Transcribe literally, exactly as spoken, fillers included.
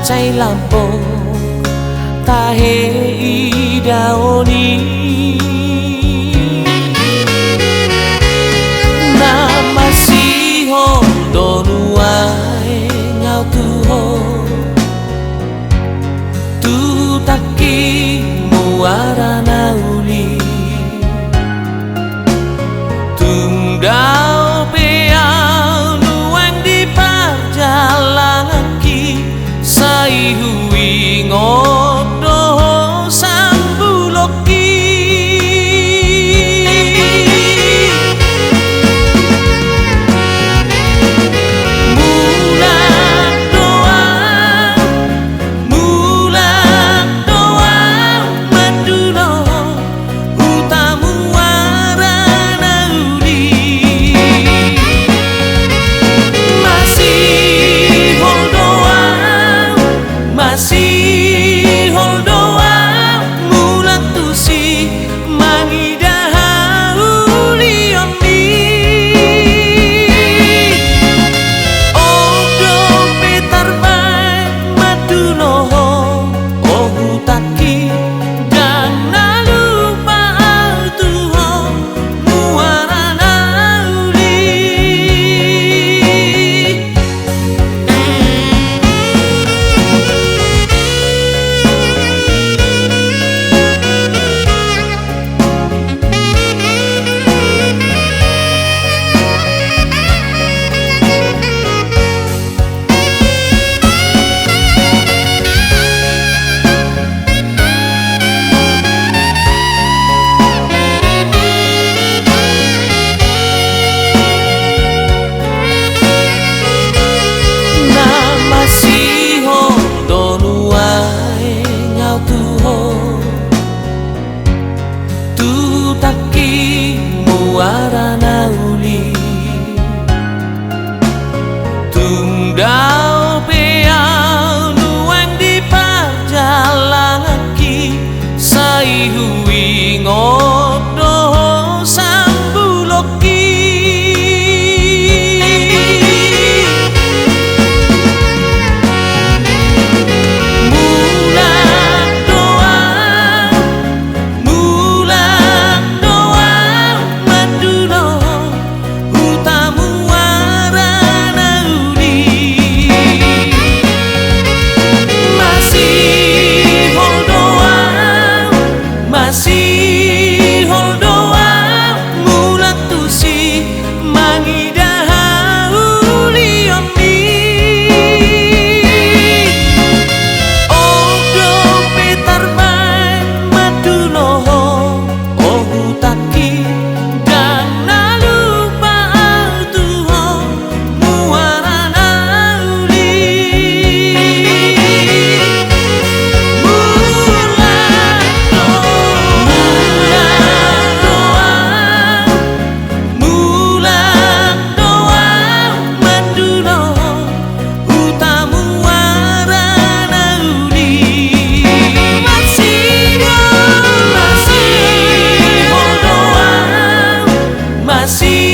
Sai lambok tahe idaon i. Na masihol do nuaeng au tu ho, tu tangki Muara na uli. Tung dao pe au nuaeng di parjalanganki, sai huingot do ho sambulokki. Mulak do au, mulak do au mandulo huta Muara na uli. Masihol do au, masihol do au mulak tusi mangida haulion i. Ong dope tarbaen mandulo ho, o hutangki, ndang na lupa au tu ho Muara na uli. Na masihol do nuaeng au tu ho, tu tangki Muara na uli. Tung dao pe au nuaeng di parjalanganki, sai huingot do ho sambulokki. Mulak do au, mulak do au mandulo huta Muara na uli. Masihol do au, masihol do au mulak tusi mangida haulion i. Ong dope tarbaen mandulo ho, o hutangki, ndang na lupa au tu ho Muara na uli. Mulak do, mulak do au, mulak do au mandulo huta Muara na uli. Masihol, masihol do au, masihol